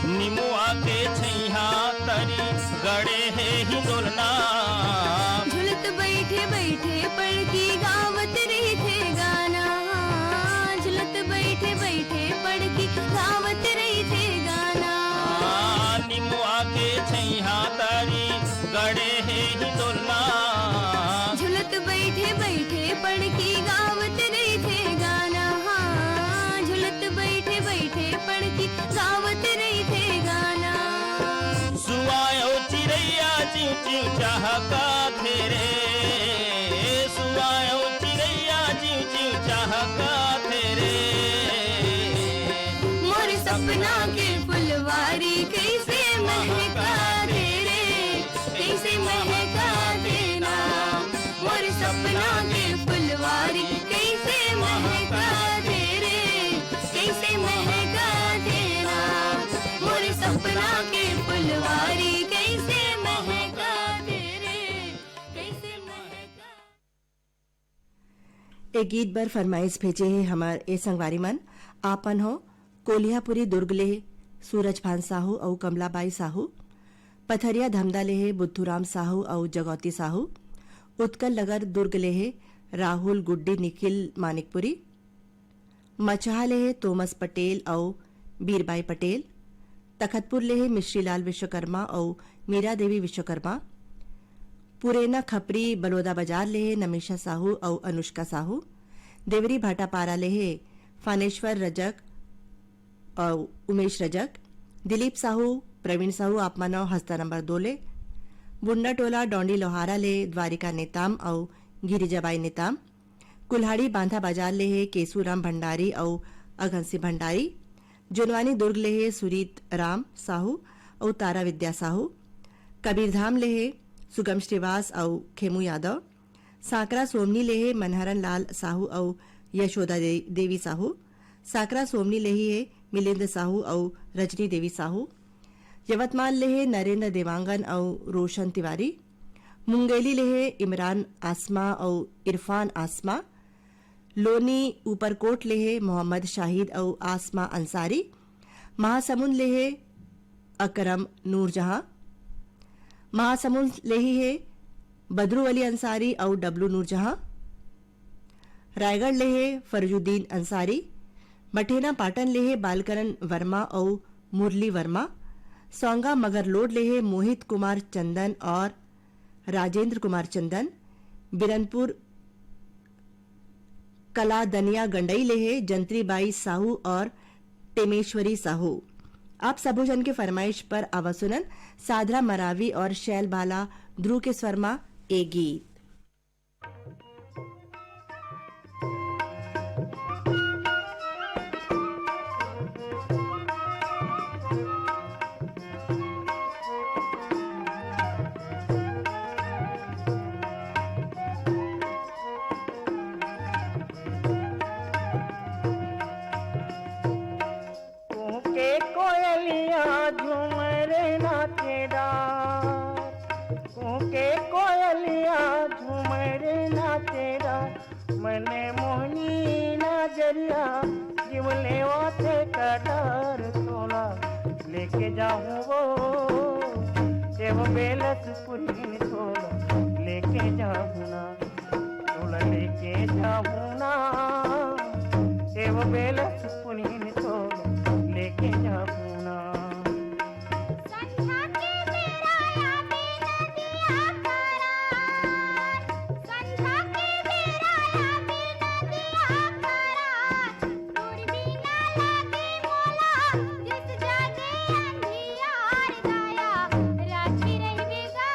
निमुआ के छैहा तरी गड़े हे हिंदोलना। झुलत बइठे बइठे पड़की गावत रहिथे गाना। झुलत बइठे बइठे पड़की गावत रहिथे गाना। आ, निमुआ के छैहा तरी गड़े हे हिंदोलना। झुलत बइठे बइठे पड़की गावत रहिथे गाना। हाँ, झुलत बइठे बइठे पड़की गावत रहिथे गाना। सुआ अउ चिरैया चिंव चिंव चहकाथे रे। सुआ अउ चिरैया चिंव चिंव चहकाथे रे। मोर सपना के फुलवारी कइसे महकाथे रे, कइसे महकाथे ना। मोर सपना के फुलवारी कइसे महकाथे रे, कइसे महकाथे ना। मोर सपना के फुलवारी कइसे महकाथे रे, कइसे महका। ए गीत बर फरमाइश भेजे हे हमर ए संगवारी मन। आपन हो कोलिहापुरी दुर्ग ले सूरज भान साहू अउ कमलाबाई साहू, पथरिया धमदा ले हे बुद्धूराम साहू अउ जगौती साहू, उत्कल नगर दुर्ग ले हे राहुल, गुड्डी, निखिल मानिकपुरी, मचहा ले हे तोमस पटेल अउ बीरबाई पटेल, तखतपुर ले हे मिश्रीलाल विश्वकर्मा अउ मीरा देवी विश्वकर्मा, पुरेना खपरी बलोदा बाजार ले हे नमीशा साहू अउ अनुष्का साहू, देवरी भाटापारा ले हे फानेश्वर रजक अउ उमेश रजक, दिलीप साहू, प्रवीण साहू, आप मानव हस्ता नंबर दो ले, बुंडा टोला डोंडी लोहारा ले द्वारिका नेताम अउ गिरिजाबाई नेताम, कुल्हाड़ी बांधा बाजार ले हे केसूराम भंडारी अउ अघन सिंह भंडारी, जोनवानी दुर्ग ले हे सुरीत राम साहू अउ तारा विद्या साहू, कबीरधाम ले हे सुगम श्रीवास अउ खेमू यादव, सांकरा सोमनी ले हे मनहरन लाल साहू अउ यशोदा दे-, देवी साहू, सांकरा सोमनी ले ही हे मिलिंद साहू अउ रजनी देवी साहू, यवतमाल ले हे नरेंद्र देवांगन अउ रोशन तिवारी, मुंगेली ले हे इमरान आसमा अउ इरफान आसमा, लोनी ऊपरकोट ले हे मोहम्मद शाहिद अउ आसमा अंसारी, महासमुंद ले हे अकरम नूरजहां, महासमुंद ले ही हे बदरू अली अंसारी अउ डब्लू नूरजहां, रायगढ़ ले हे फरजुद्दीन अंसारी, मठेना पाटन ले हे बालकरण वर्मा अउ मुरली वर्मा, सौंगा मगरलोड ले हे मोहित कुमार चंदन और राजेंद्र कुमार चंदन, बिरनपुर कलादनिया गंडई ले हे जंत्रीबाई साहू और टेमेश्वरी साहू। आप सबो झन के फरमाइश पर आवा सुनन साधरा मरावी और शैल बाला ध्रुव के स्वर मा ए गीत। कुहके कोयलिया झूमर नाचे डार, कुहके कोयलिया झूमर नाचे डार, मन मोहनी नजरिया जीव लेवा थे कटार। तोला लेके जाहूँ वो, एव बेलस पुरीन तोला लेके जाहूँ ना, तोला लेके जाहूँ ना, एव बेलस पुरीन तोला लेके जाहूँ ना। संझा के बेरा आवे नदिया पारा, संझा के बेरा आवे नदिया पारा, तोर बिना लागे मोला जस जागे अंधियार। दाया राखी रहिबे गा,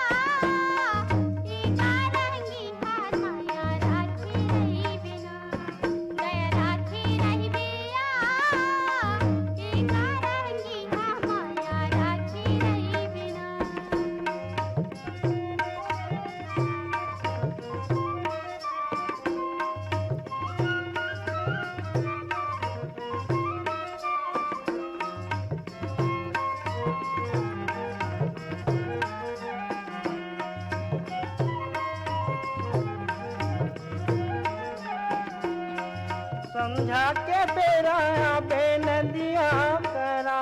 संझा के बेरा आबे नंदिया करा,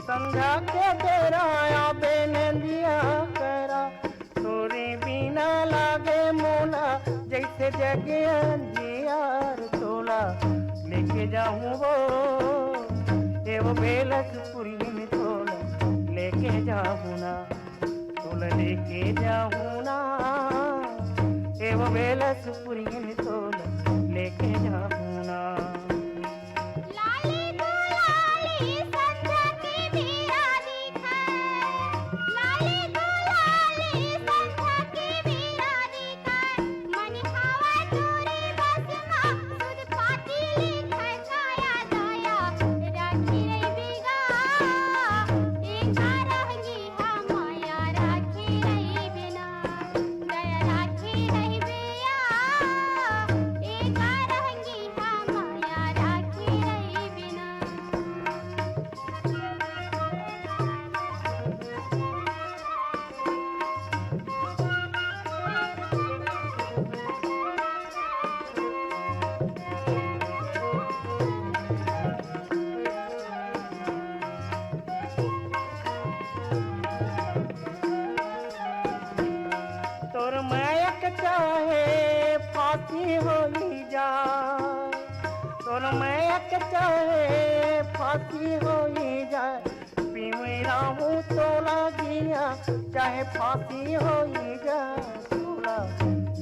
संझा के बेरा आबे नंदिया करा, तोरे बिना लागे मोला जैसे जगे अंधियार। तोला लेके जाहूँ वो, ए वो बेलस पुरहिन, तोला लेके जाहूँ ना, तोला लेके जाहूँ ना, ए वो बेलस पुरहिन, तोला लेके जाहूँ ना। लाली गुलाली संझा के बेरा दिखय, लाली गुलाली संझा के बेरा दिखय, मन हवा तोरे बस मा, सुध पाती लिखय, छाया दया राखी रहिबे गा। ए कारहंगी हा मया राखी रहिबे ना, दया राखी रहिबे या। ए कारहंगी हा मया राखी रहिबे ना। तोर मया के चाहे फांसी होई जाय, तोर मया के चाहे फांसी होई जाय, पीवई राहूं तोला जिया, चाहे फांसी होई जाय, तोला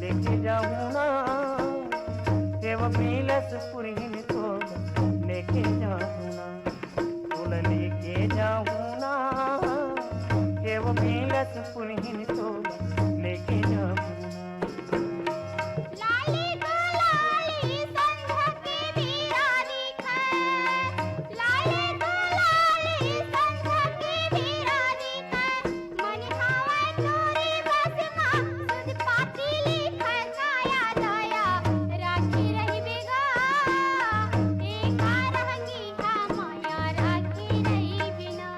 लेके जाहूं ना, ए वो बेलस पुरहिन, तोला लेके जाहूं ना, तोला लेके जाहूं ना, ए वो बेलस पुरहिन, तोला लेके जाहूं ना। लाली गुलाली संझा के बेरा दिखय, लाली गुलाली संझा के बेरा दिखय, मन हवा तोरे बस मा, सुध पाती लिखय, छाया दया राखी रहिबे गा। ए कारहंगी हा मया राखी रहिबे ना,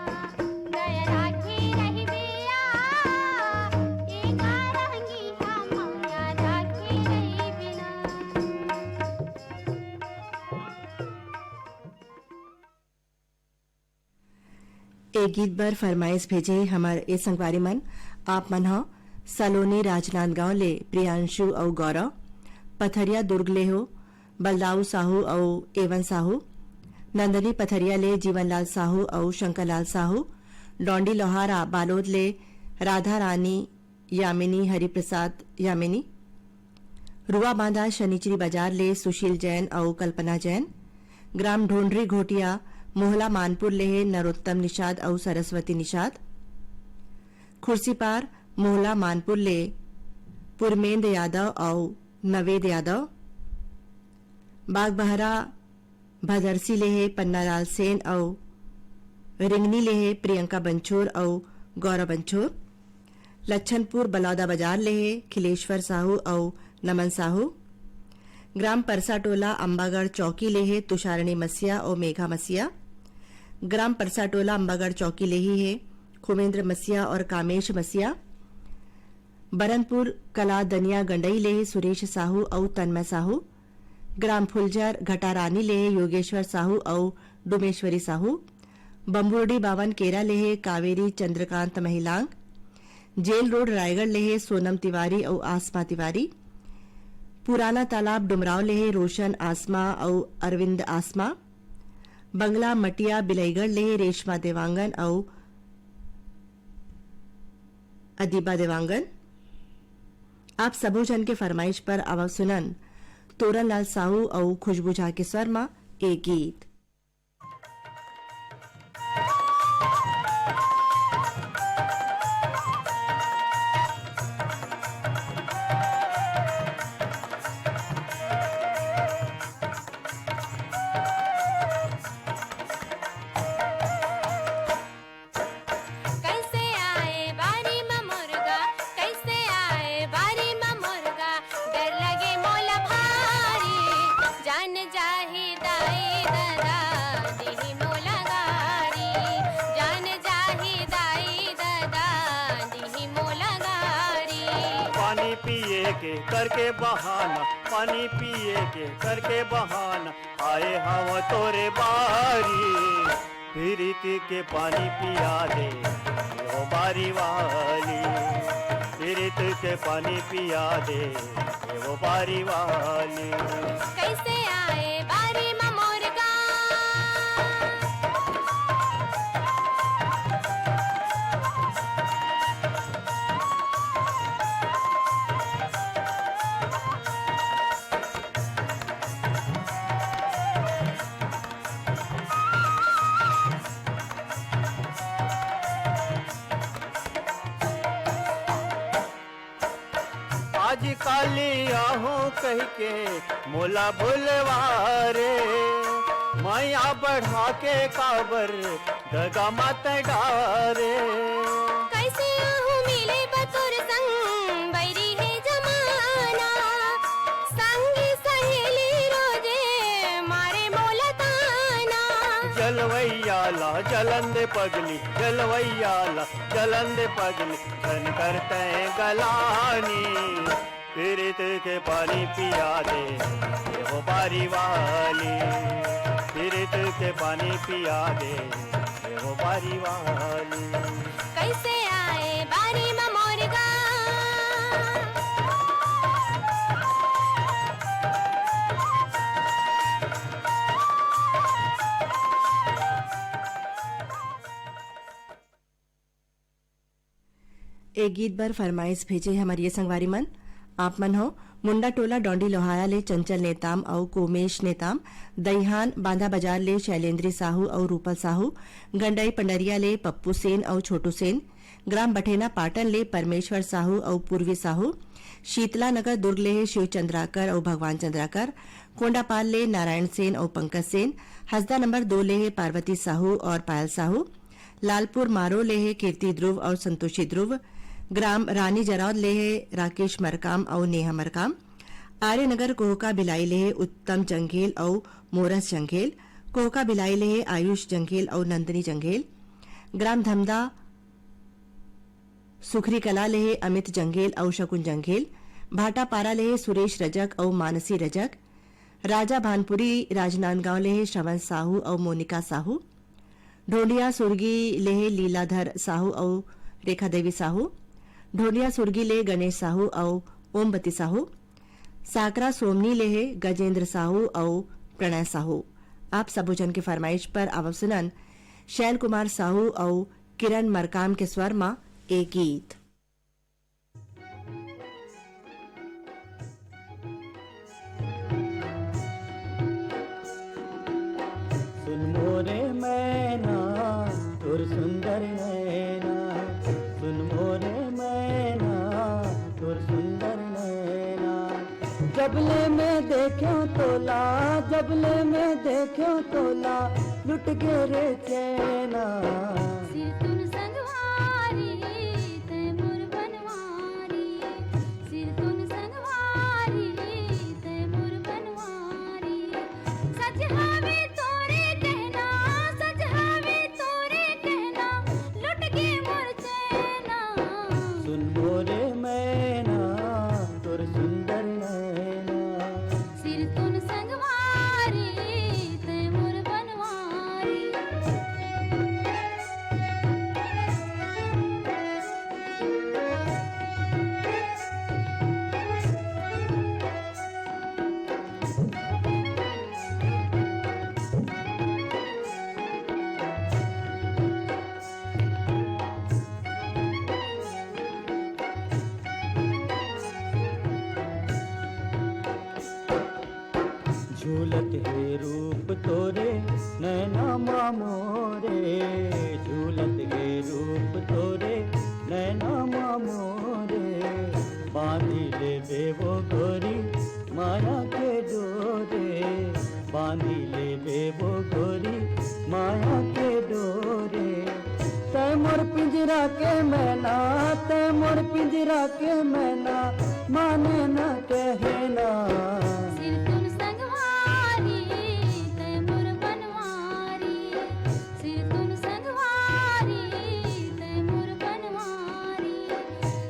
दया राखी रहिबे या। ए कारहंगी हा मया राखी रहिबे ना। ए गीत बर फरमाइश भेजे हमर ए संगवारी मन, आप मन ह सलोनी राजनांदगांव ले प्रियांशु अउ गौरव, पथरिया दुर्ग ले हो बलदाऊ साहू अउ एवन साहू, नंदनी पथरिया ले जीवनलाल साहू अउ शंकरलाल साहू, डोंडी लोहारा बालोद ले राधा रानी यामिनी हरिप्रसाद यामिनी, रुआ बांधा शनिचरी बाजार ले सुशील जैन अउ कल्पना जैन, ग्राम ढोंढरी घोटिया मोहला मानपुर ले हे नरोत्तम निषाद अउ सरस्वती निषाद, खुर्सीपार मोहला मानपुर ले पुरमेंद यादव अउ नवेद यादव, बागबहरा भदरसी ले हे पन्नालाल सेन अउ रिंगनी ले हे प्रियंका बंछोर अउ गौरव बंछोर। लच्छनपुर बलौदा बाजार ले हे खिलेश्वर साहू अउ नमन साहू। ग्राम परसाटोला अम्बागढ़ चौकी ले हे तुषारणी मसिया अउ मेघा मसिया। ग्राम परसाटोला अम्बागढ़ चौकी ले ही हे खुमेंद्र मसिया और कामेश मसिया। बरनपुर कला दनिया गंडई ले हे सुरेश साहू अउ तन्मय साहू। ग्राम फुलझर घटारानी ले हे योगेश्वर साहू अउ डुमेश्वरी साहू। बम्बुरडी बावन केरा ले हे कावेरी चंद्रकांत महिलांग। जेल रोड रायगढ़ ले हे सोनम तिवारी अउ आसमा तिवारी। पुराना तालाब डुमराव ले हे रोशन आसमा अउ अरविंद आसमा। बंगला मटिया बिलईगढ़ ले हे रेशमा देवांगन अउ अदीबा देवांगन। आप सबो झन के फरमाइश पर आवा सुनन तोरन लाल साहू अउ खुशबू झा के स्वर म ए गीत। कैसे आए बारी म मुर्गा, कैसे आए बारी म मुर्गा, डर लगे मोला भारी, जान जाही दाई ददा। पानी पिए के करके बहाना, पानी पिए के करके बहाना, आए हव तोरे बारी। पीरित के पानी पिया दे, ओ बारी वाली। पीरित के पानी पिया दे, ओ बारी वाली। कैसे आए बारी म मोर गा। आज काली आहूं कहिके मोला भुलवा रे, मया बढ़ा के काबर दगा मत डारे। कैसे आहूं मिले बतोर संग, बैरी हे जमाना, संगी सहेली रोजे मारे मोला ताना। जलवैया ला जलन दे पगली, जलवैया ला जलन दे पगली, झन कर तैं गलानी। पीरित के पानी पिया दे, ए हो बारी वाली। पीरित के पानी पिया दे, ए हो बारी वाली। कैसे आए बारी म मोर गा। ए गीत बर फरमाइश भेजे हमर ये संगवारी मन। आप मन हो मुंडा टोला डोंडी लोहारा ले चंचल नेताम अउ कोमेश नेताम, दईहान बांधा बाजार ले शैलेंद्री साहू अउ रूपल साहू, गंडई पंडरिया ले पप्पू सेन अउ छोटू सेन, ग्राम बठेना पाटन ले परमेश्वर साहू अउ पूर्वी साहू, शीतला नगर दुर्ग ले हे शिव चंद्राकर अउ भगवान चंद्राकर, कोंडापाल ले नारायण सेन अउ पंकज सेन, हसदा नंबर दो ले हे पार्वती साहू अउ पायल साहू, लालपुर मारो ले हे कीर्ति ध्रुव अउ संतोषी ध्रुव, ग्राम रानी जरौद ले हे राकेश मरकाम अउ नेहा मरकाम, आर्यनगर कोहका भिलाई ले हे उत्तम जंघेल अउ मोरस जंघेल, कोहका भिलाई ले हे आयुष जंघेल अउ नंदिनी जंघेल, ग्राम धमदा सुखरी कला ले हे अमित जंघेल अउ शकुन जंघेल, भाटापारा ले हे सुरेश रजक अउ मानसी रजक, राजा भानपुरी राजनांदगांव ले हे श्रवण साहू अउ मोनिका साहू, ढोंडिया सुरगी ले हे लीलाधर साहू अउ रेखा देवी साहू, ढोंडिया सुरगी ले गणेश साहू अउ ओमबती साहू, साकरा सोमनी ले हे गजेंद्र साहू अउ प्रणय साहू। आप सबो झन के फरमाइश पर आवव सुनन शैल कुमार साहू अउ किरण मरकाम के स्वर म ए गीत। सुन मोरे मैना, तोर सुंदर नैना, सुन मोरे मैना, तोर सुंदर नैना। जबले मैं देख्यो तोला, जबले मैं देख्यो तोला, लुट गे रे चैना। सिरतुन संगवारी, तै मोर बनवारी। सिरतुन संगवारी, तै मोर बनवारी। सच हवे तोरे कहना, सच हवे तोरे कहना, लुट गे मोर चैना। सुन मोरे मैना, तोर सुंदर नैना। सिरतुन संगवारी, तै मोर बनवारी। झूलत हे रूप तोरे नैना मा मोरे, झूलत हे रूप तोरे नैना मा मोरे। बांधी लेबे वो गोरी माया के डोरे, बांधी लेबे वो गोरी माया के डोरे। तै मोर पिंजरा के मैना, तै मोर पिंजरा के मैना, माने ना कहना। सिरतुन संगवारी, तै मोर बनवारी। सिरतुन संगवारी, तै मोर बनवारी।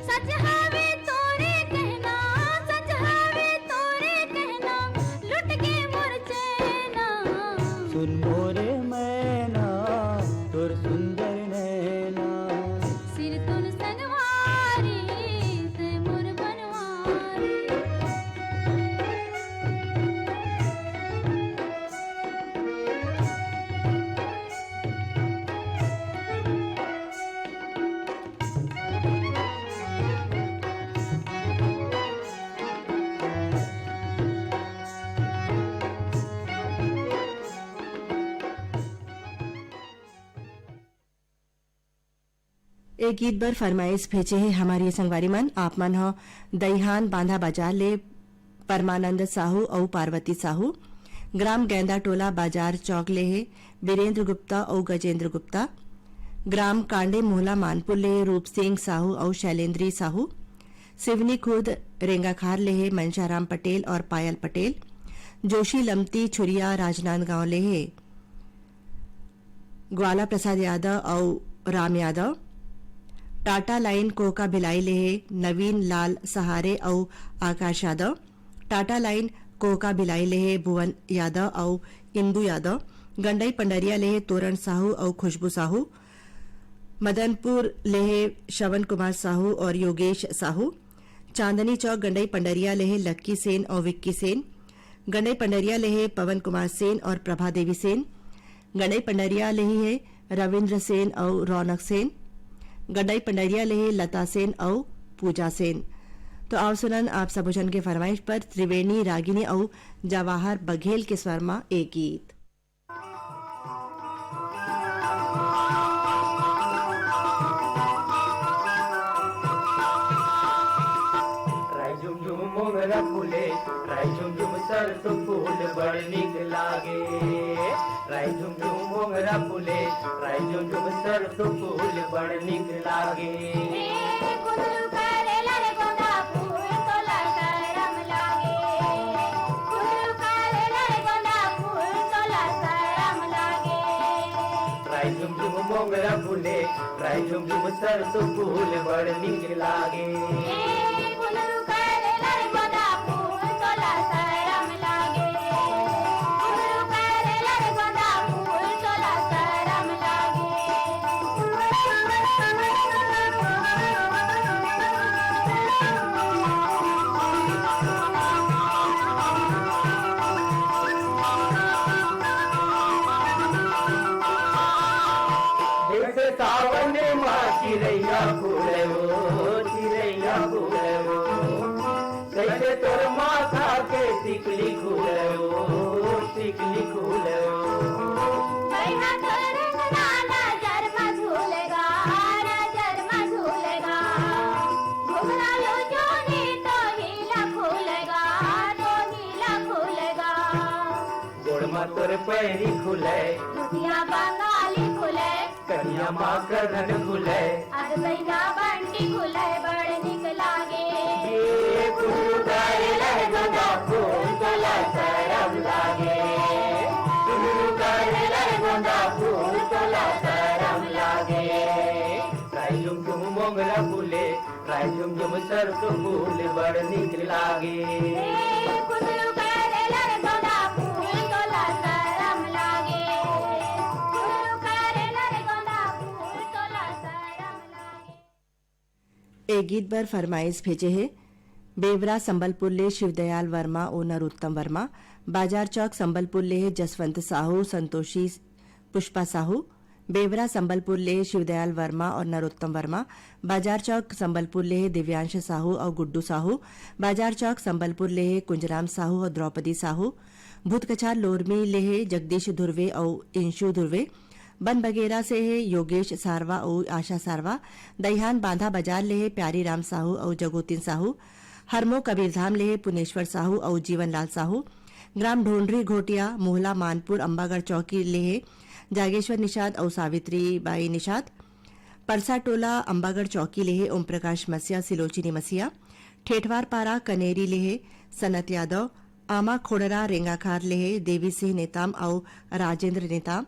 सच हवे तोरे ये गीत बर फरमाइश भेजे हे हमर ये संगवारी मन। आप मन ह दईहान बांधा बाजार ले परमानंद साहू अउ पार्वती साहू, ग्राम गैंदा टोला बाजार चौक ले हे बीरेंद्र गुप्ता अउ गजेंद्र गुप्ता, ग्राम कांडे मोहला मानपुर ले हे रूप सिंह साहू अउ शैलेंद्री साहू, सिवनी खुर्द रेंगाखार ले हे मंशाराम पटेल और पायल पटेल, जोशी लमती छुरिया राजनांदगांव ले हे ग्वाला प्रसाद यादव अउ राम यादव, टाटा लाइन कोहका भिलाई ले हे नवीन लाल सहारे अउ आकाश यादव, टाटा लाइन कोहका भिलाई ले हे भुवन यादव अउ इंदु यादव, गंडई पंडरिया ले हे तोरण साहू अउ खुशबू साहू, मदनपुर ले हे श्रवण कुमार साहू और योगेश साहू, चांदनी चौक गंडई पंडरिया ले हे लक्की सेन और विक्की सेन, गंडई पंडरिया ले हे पवन कुमार सेन और प्रभा देवी सेन, गंडई पंडरिया ले ही हे रविंद्र सेन और रौनक सेन, गंडई पंडरिया ले हे लता सेन और पूजा सेन। तो आओ सुनन आप सबो झन के फरमाइश पर त्रिवेणी रागिनी और जवाहर बघेल के स्वर म ए गीत। राई झुमझुम मोंगरा फूले, राई झुमझुम सरसों फूल बड़ निक लागे। राई झुमझुम मोंगरा फूले, राई झुमझुम सरसों फूल बड़ निक लागे। हे कुंदरू करेला रे गोंदा फूल तोला शरम लागे। कुंदरू करेला रे गोंदा फूल तोला शरम लागे। राई झुमझुम मोंगरा फूले, राई झुमझुम सरसों फूल बड़ निक लागे। ए फुलरू करेला रे गोंदा फूल तोला शरम लागे। फुलरू करेला रे गोंदा फूल तोला शरम लागे। जैसे सावन मा चिरैया फूले हो, चिरैया फूले हो। जैसे तोर माथा के टिकली खुले हो, टिकली खुले हो। बैहा तोर अंगना नजर मा झूलेगा, नजर मा झूलेगा। घुघरा लो जोनी तो हीला खुलेगा, तो हीला खुलेगा। गोड़ मा तोर पैरी खुले, धोतिया बंगाली खुले। कनिया मा करधन खुले, अदबैया बंटी खुले, बड़ निक लागे। ये फुलरू करेला रे गोंदा फूल तोला शरम लागे। फुलरू करेला रे गोंदा फूल तोला शरम लागे। राई झुमझुम मोंगरा फूले, राई झुमझुम सरसों फूल बड़ निक लागे। ए फुलरू करेला रे गोंदा फूल तोला शरम लागे। फुलरू करेला रे गोंदा फूल तोला शरम लागे। ए गीत बर फरमाइश भेजे हे बेवरा संबलपुर ले शिवदयाल वर्मा और नरोत्तम वर्मा, बाजार चौक संबलपुर ले हे जसवंत साहू, संतोषी, पुष्पा साहू, बेवरा संबलपुर ले शिवदयाल वर्मा और नरोत्तम वर्मा, बाजार चौक संबलपुर ले हे दिव्यांश साहू और गुड्डू साहू, बाजार चौक संबलपुर ले हे कुंजराम साहू और द्रौपदी साहू, भूतकछार लोरमी ले हे जगदीश धुर्वे और इंशु धुर्वे, बन बगेरा से हे योगेश सारवा अउ आशा सारवा, दईहान बांधा बाजार ले हे प्यारी राम साहू अउ जगोतिन साहू, हरमो कबीरधाम ले हे पुनेश्वर साहू अउ जीवन लाल साहू, ग्राम ढोंढरी घोटिया मोहला मानपुर अम्बागढ़ चौकी ले हे जागेश्वर निषाद अउ सावित्री बाई निषाद, परसा टोला अम्बागढ़ चौकी ले हे ओम प्रकाश मसिया सिलोचिनी मसिया, ठेठवार पारा कनेरी ले हे सनत यादव, आमा खोड़रा रेंगाखार ले हे देवी सिंह नेताम अउ राजेंद्र नेताम,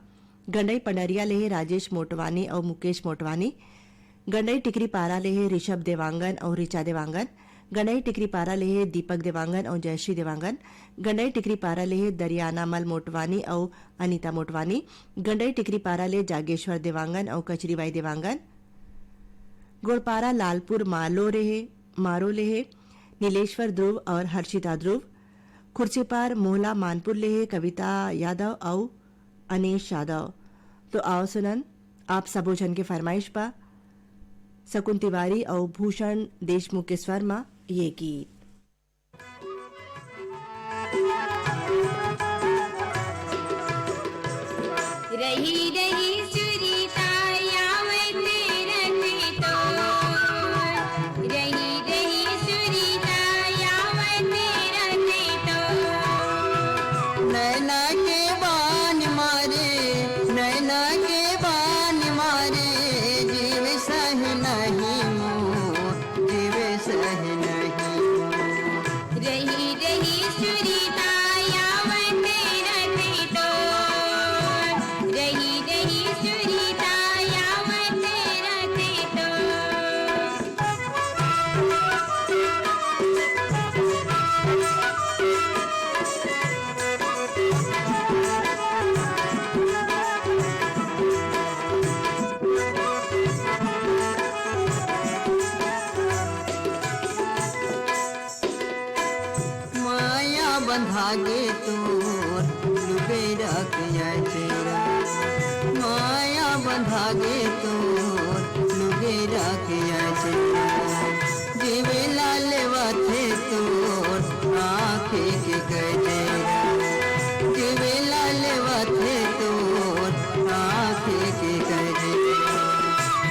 गंडई पंडरिया ले हे राजेश मोटवानी अउ मुकेश मोटवानी, गंडई टिकरी पारा ले हे ऋषभ देवांगन अउ ऋचा देवांगन, गंडई टिकरी पारा ले हे दीपक देवांगन अउ जयश्री देवांगन, गंडई टिकरी पारा ले हे दरियानामल मोटवानी अउ अनिता मोटवानी, गंडई टिकरी पारा ले जागेश्वर देवांगन अउ कचरीबाई देवांगन, गोड़पारा लालपुर मालो रे हे, मारो ले हे नीलेश्वर ध्रुव और हर्षिता ध्रुव, खुर्सीपार मोहला मानपुर ले हे कविता यादव अउ अनीश यादव। तो आओ सुनन आप सबो झन के फरमाइश पा सकुन तिवारी अउ भूषण देशमुख के स्वर म ये गीत। रही रही सुरीता यावै तीरथ तो बंधा गे तोर लुगेरा के अचेरा, माया बंधा गे तोर लुगेरा के अचेरा। जीवेला लेवत हे तोर आँखी के गजेरा, जीवेला लेवत हे तोर आँखी के गजेरा।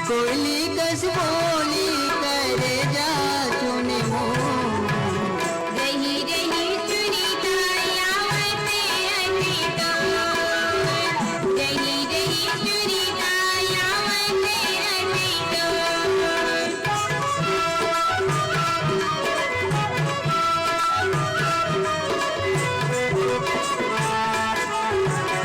कोयली कस बोल